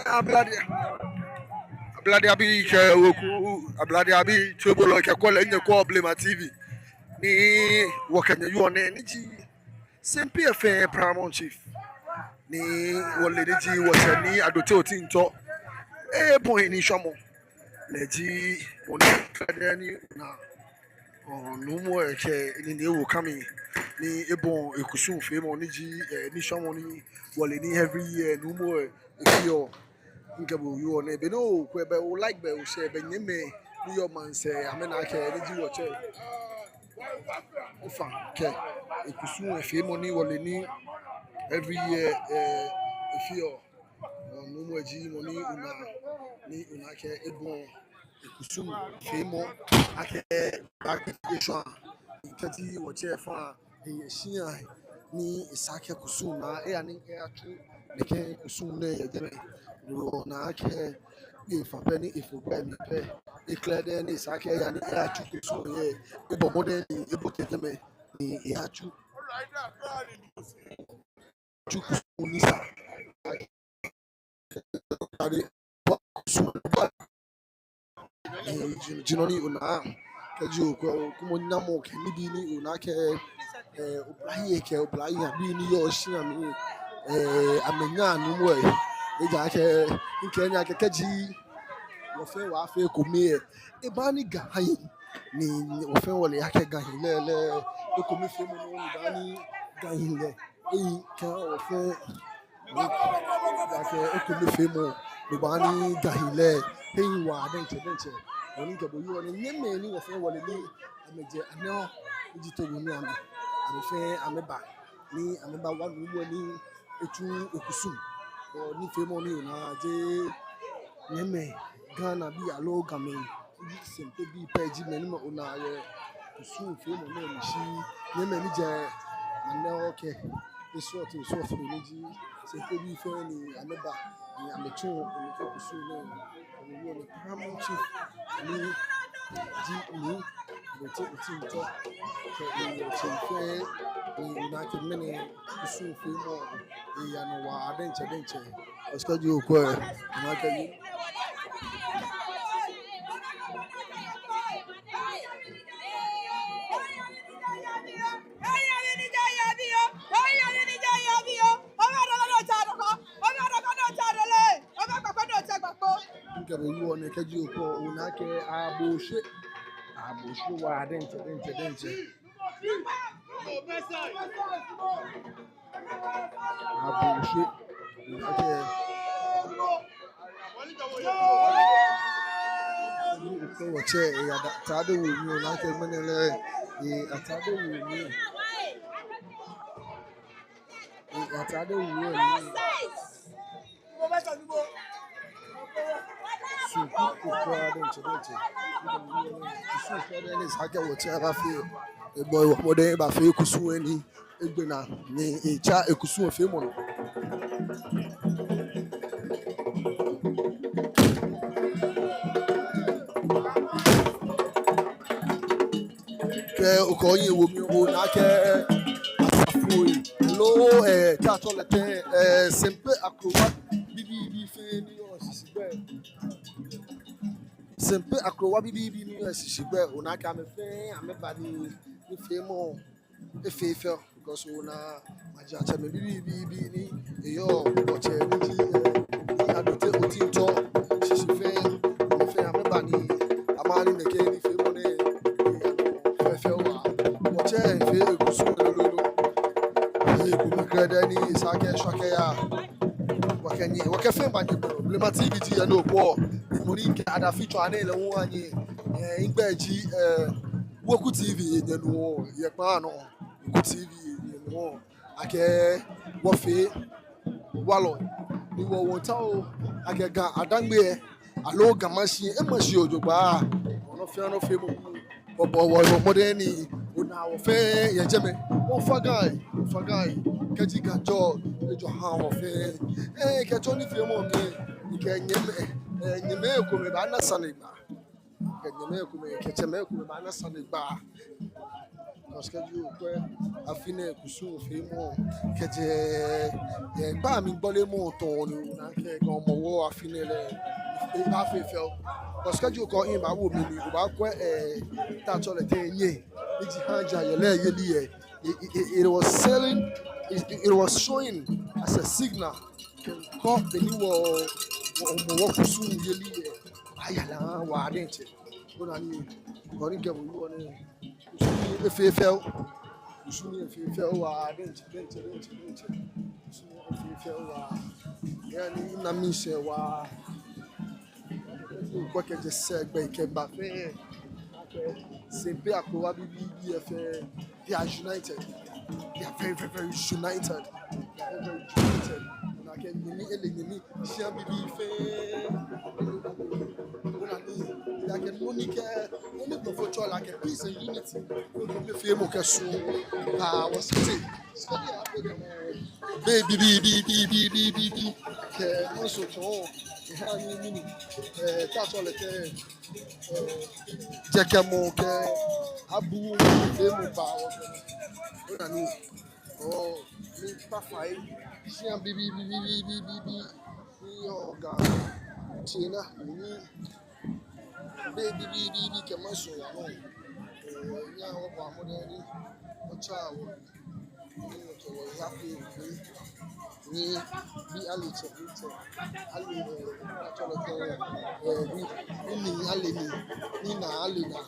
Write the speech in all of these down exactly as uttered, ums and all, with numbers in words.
Ablade, Ablade abii kɛ weku, Ablade abii tsobolɔ kɛ kwɛlɔi, nyɛkwɛɔ Blema T V. Ni wɔkɛ nyɛ yɔɔ nɛɛ, ni ji Sempe Efeɛ Paramount Chief. Ni wɔle ni ji wɔtsɛ Nii Adote Otintor. Ebɔi ni shwamɔ. Lɛ ji mɔ ni kɛdɛ ni na. Ɔ, nuumo lɛ kɛ nii ni ewo kã mli ni ebɔi ekusum feemɔ ni ji, eh, nishwamɔ ni wɔle ni every year nuumo lɛ efeɔ. Mikɛ bo yɔɔ nɛɛ, be ni okwɛ, be o like, be o share, be nyɛmɛi ni yɔɔ maŋsɛɛ amɛna akɛ ni ji wɔtsɛ. Ofainɛ kɛ ekusum lɛ feemɔ ni wɔle ni every year, eh, efeɔ. Ɔ, nuumo lɛ ji mɔ ni ona, ni ona akɛ ebɔi ekusum feemɔ akɛ baakpe eshwã. Kɛji wɔtsɛ fã eyɛ shia ni esa akɛ kusum naa, eya ni eyatsu nɛkɛ kusum nɛɛ yɛ jɛmɛ. Ona akɛ efã pɛ ni efo gbɛ mli pɛ, eklɛ dɛ ni esa akɛ eya ni eyatsu kusum yɛ, ebɔ mɔdɛŋ ni ebote jɛmɛ ni eyatsu. Tsu kusum ni sa. Ade, kusum. Eh, ji, ji nɔ ni ona. Kɛji okwɛ, okumɔ nyamɔ kɛ nibii ni ona akɛ, eh, oblahii kɛ oblahii abii ni yɔɔ shia mli, eh, amɛnyaa nuumo lɛ. Ejaakɛ, mikɛɛ nyɛ akɛ kɛji wɔfɛɛ wɔfee ekome lɛ, ebaa ni Ga ha yi. Ni wɔfɛɛ wɔle akɛ Ga hii lɛ, lɛ ekomefeemɔ nɔ ni baa ni Ga hii lɛ. Eyi kã wɔfɛɛ, ni akɛ ekomefeemɔ nɔ baa ni Ga hii lɛ, eyi waa diɛŋtsɛ diɛŋtsɛ. Ɔ, ni mikɛ bo yɔɔ nɛɛ, nyɛmɛi ni wɔfɛɛ wɔle ni amɛjɛ Anɛɔ, ni ji Togo nuu amɛ, amɛfɛɛ amɛba ni amɛbawa nuumo lɛ ni etsu ekusum. Ɔ, nifeemɔ ni ona ji nyɛmɛi Ghanabii aloo Gamɛi, ni ji Sempebii pɛ ji mɛi ni mɔ ona yɛ kusum feemɔ nɛɛ mli shi. Nyɛmɛi ni jɛ Anɛɔ kɛ esrɔto esrɔto ni ji Sempebii fɛɛ ni amɛba ni amɛtsu nɛkɛ kusum nɛɛ. Ni yɔɔ nɛɛ, Paramount Chief ni ji Nii Adote Otintor kɛ enyɛ tsɛmɛi fɛɛ ni ona akɛ ŋmɛnɛ kusum feemɔ eya nɔ waa diɛŋtsɛ diɛŋtsɛ. Ɔ, kɛji okwɛ, ona akɛ yi. Mikɛ bo yɔɔ nɛɛ, kɛji okwɛ, ona akɛ Aboshwe. Aboshwe waa diɛŋtsɛ diɛŋtsɛ diɛŋtsɛ. Aboshwe. Akɛ wɔtsɛ, eh, ada-, atade woo mli, ona akɛ ŋmɛnɛ lɛ, eh, atade woo mli. Eh, atade woo mli. Suku kukua diɛŋtsɛ diɛŋtsɛ. Kusum fɛɛ ni esa akɛ wɔtsɛ abafee, ebɔ mɔdɛŋ ebafee kusum lɛ ni egbe naa ni etsa ekusum feemɔ nɔ. Kɛ okɔ oyi wo mli, ona akɛ asafoi loo, eh, tatsɔ lɛ tɛ, eh, Sempe akrowa bibii fɛɛ ni yɔɔ shishi gbɛ. Sempe akrowa bibii ni yɔɔ shishi gbɛ, ona akɛ amɛfɛɛ amɛba ni nifeemɔ efee fɛo. Because ona maŋtsɛmɛi bibii ni eyɔɔ, wɔtsɛ ni ji, eh, Nii Adote Otintor shishi fɛɛ, fɛɛ amɛba ni amɛha ni nɛkɛ nifeemɔ nɛɛ fɛɛ fɛo waa. Wɔtsɛ fee ekusum lolo. Ekomɛi krɛdɛɛ ni esa akɛ eshwã kɛya. Wɔkɛ nyɛ, wɔkɛ fɛɛ ba nyɛ. Blema T V ji yɛ nɔ ko. Mɔ ni kɛ adafitswaa nɛɛ lɛ hu ha nyɛ. Eh, migbɛi ji, eh, Weku T V yɛ nyɛnɔ, yɛ kpaa nɔ. Weku T V yɛ nyɛnɔ. Akɛ wɔfee walɔ ni wɔwo ta o, akɛ Ga Adaŋme aloo Ga Mashi, ema shi jogbaŋŋ. Nɔ fɛɛ nɔ feemɔ, wɔbɔ wɔ mɔdɛŋ ni ona wɔfɛɛ yɛ jɛmɛ. Wɔfa Ga, wɔfa Ga. Kɛji Ga jɔ, ejɔ ha wɔfɛɛ. Eh, kɛtsɔ nifeemɔ mli, kɛ nyɛmɛi, eh, nyɛmɛi komɛi baana sane gba. Kɛ nyɛmɛi komɛi, kɛ tsɛmɛi komɛi baana sane gba. Parce que okwɛ afi nɛɛ kusum feemɔ kɛjɛ, eh, kpaa mli gbɔlemɔ tɔŋŋ ni ona akɛ Ga Hɔmɔwɔ afi nɛɛ lɛ, eh, efee fɛo. Parce que okɔ in ba wo mli ni obaakwɛ, eh, Tatoilette nyɛ, ni ji haaja yɛlɛ yeli lɛ. It, it, it, it was selling, it, it, it was showing as a signal. Kɛkɔ beni wɔ, wɔ, wɔ kusum yeli lɛ aya lɛ waa diɛŋtsɛ. Ona ni, kɔ ni kɛ bo wɔ nɛɛ. Kusum lɛ efee fɛo. Kusum lɛ efee fɛo waa diɛŋtsɛ, diɛŋtsɛ, diɛŋtsɛ, diɛŋtsɛ. Kusum lɛ efee fɛo waa. Yɛ ni ena miishɛɛ waa. Okwɛ kɛjɛ sɛɛ gbɛ kɛba fɛɛ. Sempe akrowa bibii lɛ fɛɛ. They are united. They are very, very, very united. They are very, very united. Ona akɛ nyɛmi ele nyɛmi shia bibii fɛɛ. Ona ni, ona akɛ nɔ ni kɛ, nɔ ni blɔfo tsɛɔ lɛ akɛ peace and unity. Nɔ ni feemɔ kɛ su. Ah, was it? Be bibii, bibii, bibii, bibii, bibii. Kɛ maŋsɔ tɔŋŋ. Eha ni mini. Eh, Tatoilette. Jɛkɛmɔ kɛ abu feemɔ baa wɔ. Ona ni, oh, ni kpaa fai, shia bibii, bibii, bibii, bibii, ni yɔɔ Ga, tsina, ni, be bibii, bibii, kɛ maŋsɔ ya nɔ. Eh, ni awɔ bɔ mɔdɛŋ ni, otsa wɔ. Ni, ni, bi ale tsɛ, bi tsɛ. Ale, eh, Tatoilette, eh, bi, bi ni ale ni, ni na ale na.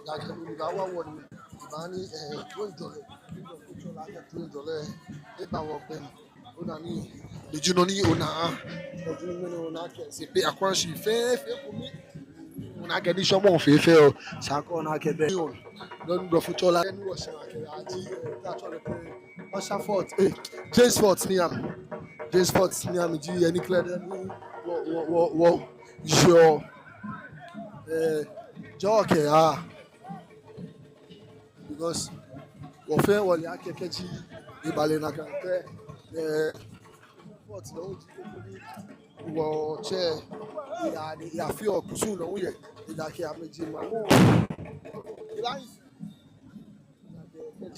Daa kɛ, ni baawa wɔ ni, baa ni, eh, toiŋjɔlɛ, toiŋjɔlɛ, eba wɔ gbɛ. Ona ni, ni ji nɔ ni ona, ni ji nɔ ni ona akɛ, sempe akrowa shi fɛɛ, fɛɛ kome. Ona akɛ ni shɔmɔ fɛɛ fɛo, esa akɛ ona akɛ be. Nɔ ni blɔfo tsɛɔ lɛ, ni wɔsɛɛ akɛ, aji, eh, Tatoilette, Marshall Fort, eh, James Fort ni yɔɔ. James Fort ni yɔɔ, ji yɛ ni kɛlɛ dɛ ni, wɔ, wɔ, wɔ, wɔ, yɔɔ, eh, jɔɔ kɛ, ah. Because, wɔ fɛɛ wɔle akɛ kɛji, ebalɛ nakai pɛ, eh, Fort lɛ, oji, wɔtsɛ, ya, ya fio kusum lɛ, oyɛ, eda kɛ amɛjɛ ma, wɔ, ela,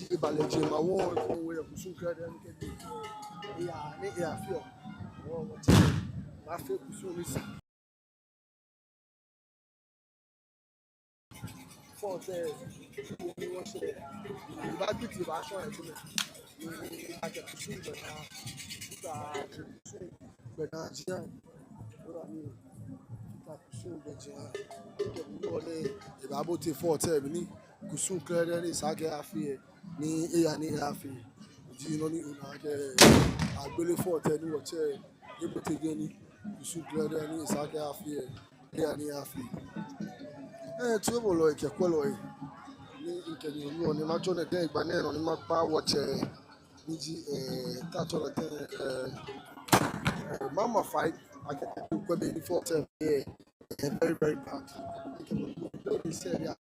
ebalɛ jɛ ma, wɔ, wɔ, wɔyɛ kusum kɛ dɛ, kɛ dɛ, ya, ni ya fio, wɔ, wɔtsɛ, ma fee kusum ni sa. Fort lɛ, ni wɔtsɛ, ba bi ti ba shɔ yɛ tɛmɛ. Ni akɛ kusum gbɛ naa, ta kusum gbɛ naa jia. Ora ni, ta kusum gbɛ jia. Kɛ bi wɔ lɛ, ebabote Fort lɛ, bi ni kusum kɛlɛ dɛ ni esa akɛ afee lɛ, ni eya ni eyafee. Ji nɔ ni ona akɛ, agbele Fort lɛ ni wɔtsɛ, ebote jɛi ni kusum kɛlɛ dɛ ni esa akɛ afee lɛ, eya ni eyafee. Eh, toibolɔi kɛ kwɛlɔi, ni mikɛ nyɛ wieɔ ni matsɔ nɛkɛ gbi nɛɛ nɔ ni makpa wɔtsɛ, ni ji, eh, Tatoilette, eh, eh, mama fai, akɛ okwɛ be ni Fort lɛ, eh, very, very bad. Mikɛ mɔ, mɔ, mɔ, mɔ,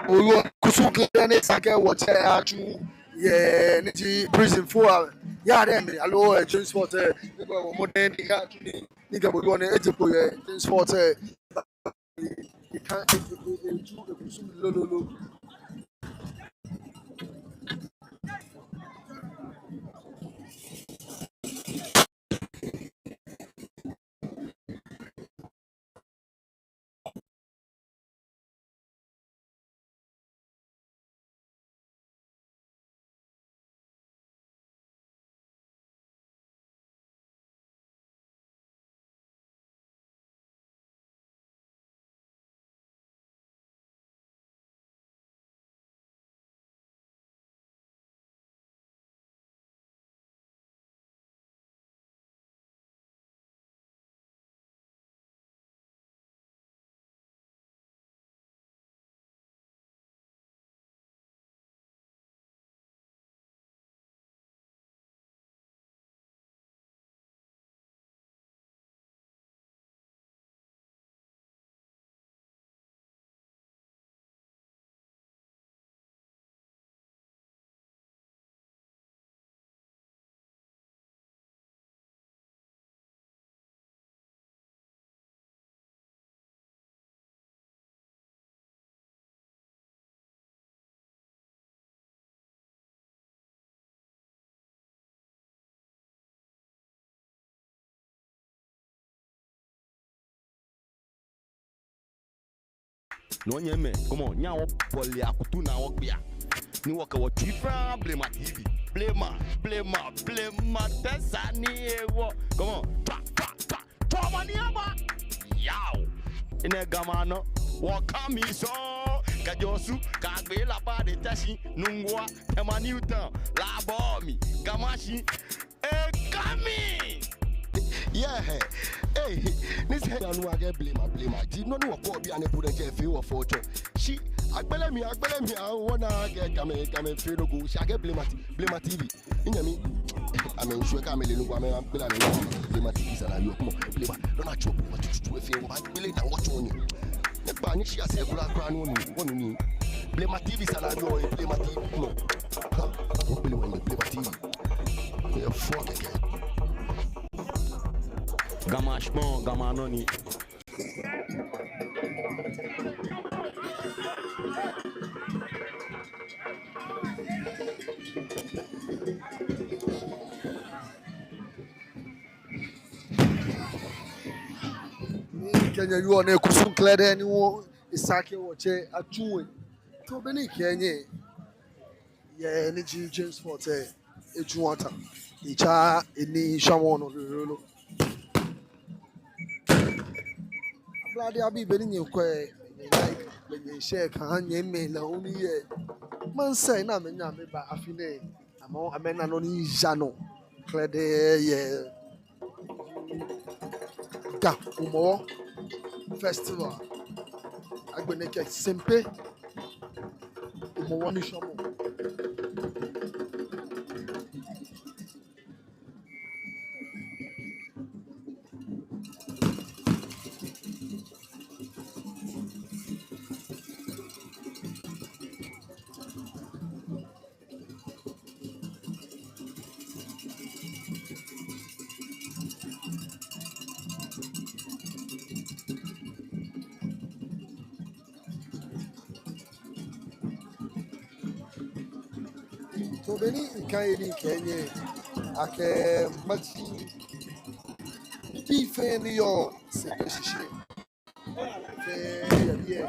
Kusum kɛlɛ ni esa akɛ wɔtsɛ atsu yɛ ni ji prisonfoi ayadɛŋ mli aloo, eh, James Fort, eh, ni kɛ wɔ mɔ dɛŋ ni kɛ atsu nii, ni kɛ bo yɔɔ ni eje kpo yɛ James Fort, eh, eka, e, e, e, etsu ekusum lolo. Nɔ nyɛmimɛi, come on, nyɛhaa wɔbɔle akutu ni wɔgbea. Ni wɔkɛ wɔtsui fɛɛ aha Blema T V. Blema, Blema, Blema, tɛsa ni ewɔ. Come on, twa, twa, twa, twa omanye aba. Yao. Enɛ Gamɛi anɔ, wɔkã mli sɔŋŋ. Kɛjɛ Osu, kɛyagbe Laba, Teshi, Nungua, Tema, New Town, Labone, Gamashie. Ekã mli. Yeah. Hey, ni sɛɛ anu akɛ Blema, Blema ji nɔ ni wɔkɔ bianɛ po diɛŋtsɛ efee wɔ fɔtɔ. Shi agbɛnɛ mli, agbɛnɛ mli, ah, wɔna akɛ Gamɛi, Gamɛi fee nɔ ko. Shi akɛ Blema T-, Blema T V. Minyɛmi, amɛmiisumɔ akɛ amɛle nɔ ko, amɛ, amɛgbala nɔ ko. Blema T V sa ni yɔɔ, come on, Blema. Nɔ ni atsɛɔ Blema tututu efee, wɔbaagbele dani wɔtsɔɔ nyɛ. Nyɛkpa nyɛshia sɛɛ kwraa kwraa ni wɔnu, wɔnu nii. Blema T V sa ni yɔɔ, Blema T V, come on. Ha, wɔgbele wɔnyɛ, Blema T V. Efɔɔ kɛkɛ. Gamɛi ashibɔ, Gamɛi anɔ ni. Ni kɛ nyɛyɔɔ nɛɛ, kusum kɛlɛ dɛ ni wɔ, esa akɛ wɔtsɛ atsu wɛ. Tɔ be ni kɛ nyɛ yɛ ni ji James Fort, eh, etsu wata. Etsa eni shamo no lolo. Ablade abii, be ni nyɛkwɛ, like, be ni nyɛ share kɛha nyɛmɛi lɛ hu ni yɛ maŋsɛɛ ni amɛnyɛ amɛba afi nɛɛ. Amɛ, amɛna nɔ ni yaa nɔ kɛlɛ dɛ yɛ Ga Homowo Festival. Agbɛnɛ kɛ Sempe Homowo nishɔmɔ. Tɔ be ni mikã he ni mikɛɛ nyɛ akɛ maji bii fɛɛ ni yɔɔ Sempe shishi fɛɛ yɛ biɛ.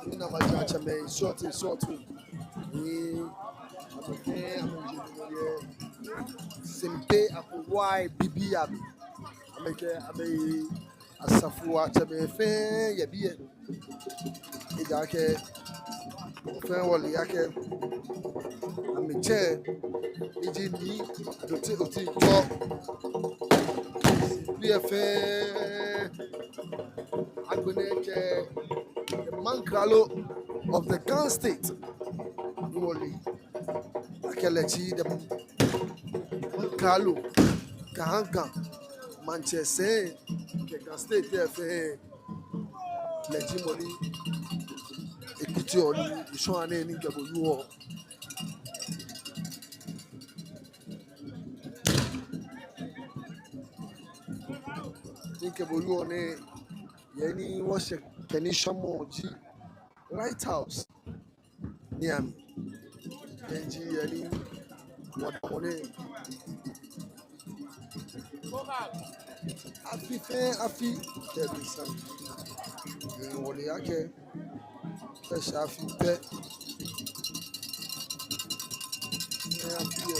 Ni na maji atsɛmɛi srɔtoi srɔtoi. Ni amɛfɛɛ amɛje yɛ Sempe akrowa bibii amli. Amɛkɛ amɛ asafoiatsɛmɛi fɛɛ yɛ biɛ. Ejaakɛ wɔfɛɛ wɔle akɛ amɛtsɛ ni ji Nii Adote Otintor. Biɛ fɛɛ agbɛnɛ kɛ the Mankralo of the Ga State. Ni wɔle akɛ lɛ ji the Mankralo kɛha Ga Maŋtsɛsɛi kɛ Ga State lɛ fɛɛ. Lɛ ji mɔ ni ekɛ Tio ni, eshwɛ nɛɛ ni mikɛ bo wieɔ. Ni mikɛ bo wieɔ nɛɛ, he ni wɔshɛ kɛ nishwamɔ ji Lighthouse. Niiamɛi, enɛ ji he ni wɔdamɔ nɛɛ. Afi fɛɛ afi, kɛ be sa. Ni wɔle akɛ, kɛ eshɛ afi pɛ, ni afi lɛ,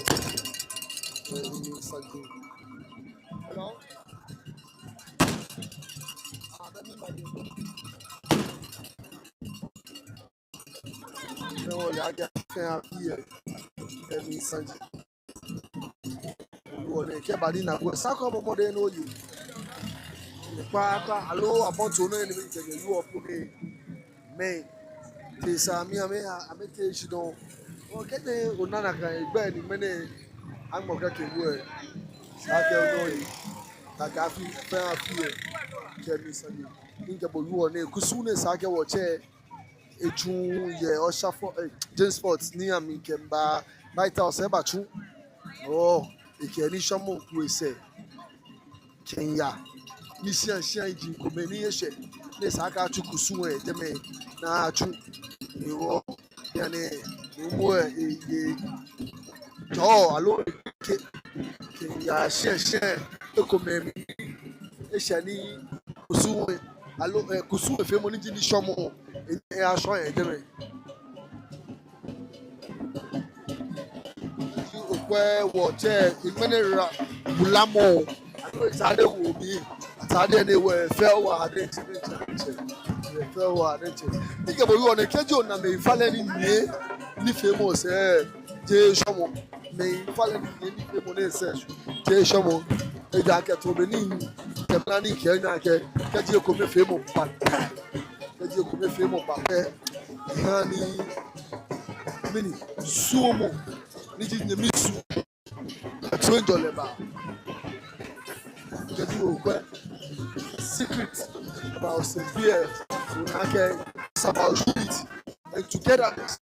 ni esa ji. Hello? Ni wɔle akɛ afi fɛɛ afi lɛ, ni esa ji. Wɔle akɛ badi na ko sa ko mɔ mɔ de no yi. Kpakpa, aloo abɔnto nɔ ni mikɛ nyɛ wieɔ po nɛɛ. Mɛi tee sa mi amɛ, amɛtee shi dɔŋŋ. Okɛɛ te ona nakai gbɛ ni mɛni amɔ kɛkɛ wieɔ. Esa akɛ no yi. Kaka afi fɛɛ afi lɛ, kɛ esa ji. Mikɛ bo wieɔ nɛɛ, kusum ni esa akɛ wɔtsɛ etsu yɛ Ussher Fort, eh, James Fort ni mikɛ miiba Lighthouse lɛ ebatsu. Oo, ekɛ nishwamɔ ku esɛɛ kɛmiiya. Ni shia shia ji komɛi ni eshwɛ ni esa akɛ atsu kusum lɛ, jɛmɛ ni atsu. Ni wɔ, yani, ni wɔ, eh, eh, jɔɔ, aloo, kɛ, kɛmiiya shia shia, ekomɛi mli. Eshɛ ni kusum lɛ, aloo, eh, kusum lɛ feemɔ ni ji nishwamɔ, eh, eh, ashwa lɛ jɛmɛ. Okwɛ wɔtsɛ, ŋmɛnɛ ra, wulamɔ. Atade wo bi, atade ni wɔ fɛɛ wɔ ade tsɛ, tsɛ, tsɛ. Fɛɛ wɔ ade tsɛ. Mikɛ bo wieɔ nɛɛ, kɛji ona mɛi falɛ ni nyiɛ nifeemɔ sɛɛ, jeee shwamɔ. Mɛi falɛ ni nyiɛ nifeemɔ nɛɛ sɛɛ, jeee shwamɔ. Ejaakɛ too be ni, tɛmɛ ni kɛ na kɛ, kɛji ekomefeemɔ ba. Kɛji ekomefeemɔ ba pɛ, ehaa ni, mɛni, suɔmɔ ni ji nyɛmi su, atsɔɔ jɔlɛ ba. Kɛji okwɛ secret about Osɛbi lɛ, ona akɛ it's about unity and togetherness.